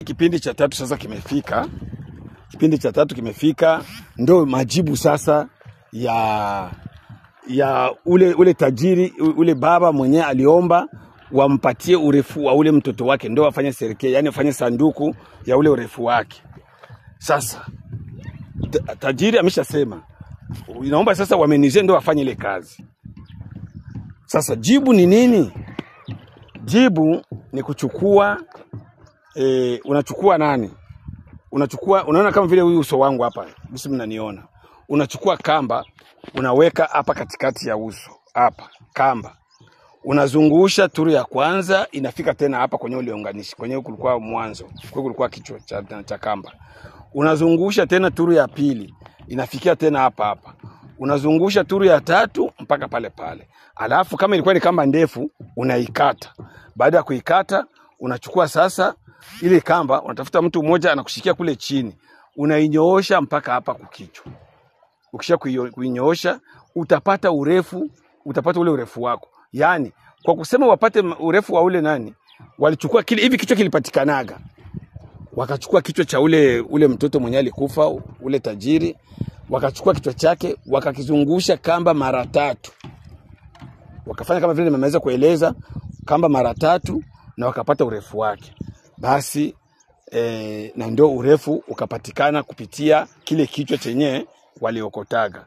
Kipindi cha tatu sasa kimefika. Kipindi cha tatu kimefika, ndo majibu sasa ya ule tajiri, ule baba mwenye aliomba wampatie urefu wa ule mtoto wake, ndo afanye cercueil, yani afanye sanduku ya ule urefu wake. Sasa tajiri ameshasema inaomba sasa wamenuisier ndo wafanye ile kazi. Sasa jibu ni nini? Jibu ni kuchukua unachukua nani? Unachukua, unaona kama vile huyu uso wangu hapa, msi mnaniona. Unachukua kamba, unaweka hapa katikati ya uso, hapa kamba. Unazungusha turu ya kwanza, inafika tena hapa kwenye uliunganishi, kwenye kulikuwa mwanzo, kwenye kulikuwa kichwa cha kamba. Unazungusha tena turu ya pili, inafikia tena hapa hapa. Unazungusha turu ya tatu mpaka pale pale. Alafu kama ilikuwa ni kamba ndefu, unaikata. Baada ya kuikata, unachukua sasa ile kamba, unatafuta mtu mmoja anakushikia kule chini, unainyoosha mpaka hapa kukichwa. Ukisha kuinyoosha, utapata urefu, utapata ule urefu wako. Yani kwa kusema wapate urefu wa ule nani, walichukua kile hivi kichwa kilipatikanaga. Wakachukua kichwa cha ule mtoto mwenye alikufa, ule tajiri, wakachukua kichwa chake, wakakizungusha kamba mara tatu. Wakafanya kama vile nimeweza kueleza, kamba mara tatu, na wakapata urefu wake. Basi na ndio urefu ukapatikana kupitia kile kichwa chenye waliokotaga.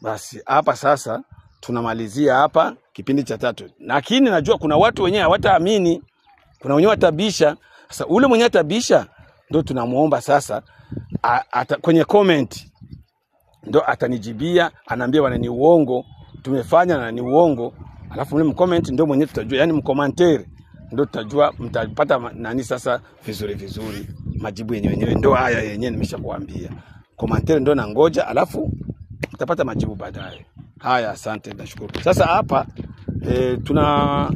Basi hapa sasa tunamalizia hapa kipindi cha tatu. Lakini najua kuna watu wenyewe hawataamini, kuna wenyewe watabisha. Sasa ule mwenye atabisha ndio tunamuomba sasa kwenye comment ndo atanijibia, anaambia bwana ni uongo, tumefanya na ni uongo. Alafu mle mcomment ndio mwenyewe tutajua, yani mkomantere ndio tutajua mtapata nani sasa vizuri vizuri, majibu yenyewe wenyewe ndio haya yenyewe nimeshakuambia. Komantere ndio nangoja, alafu mtapata majibu baadaye. Haya, asante, nashukuru. Sasa hapa tuna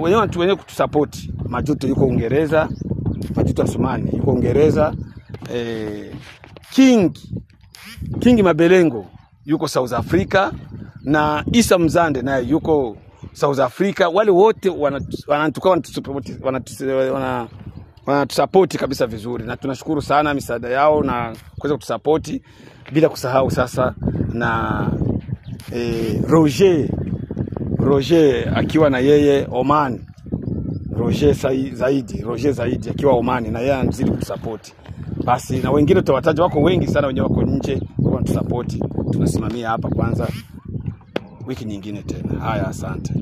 wenyewe watu wenyewe kutusupport. Majuto yuko Uingereza, Majuto Asumani yuko Uingereza, King Mabelengo yuko South Africa, na Isa Mzande naye yuko South Africa. Wale wote wanatusupport kabisa vizuri, na tunashukuru sana misaada yao na kuweza kutusupport, bila kusahau sasa na Roger akiwa na yeye Oman, Roger Zaidi akiwa Oman, na yeye anazidi kutusupport. Basi na wengine tutawataja, wako wengi sana wenye wako nje wanatusupport. Tunasimamia hapa kwanza, wiki nyingine tena. Haya, asante.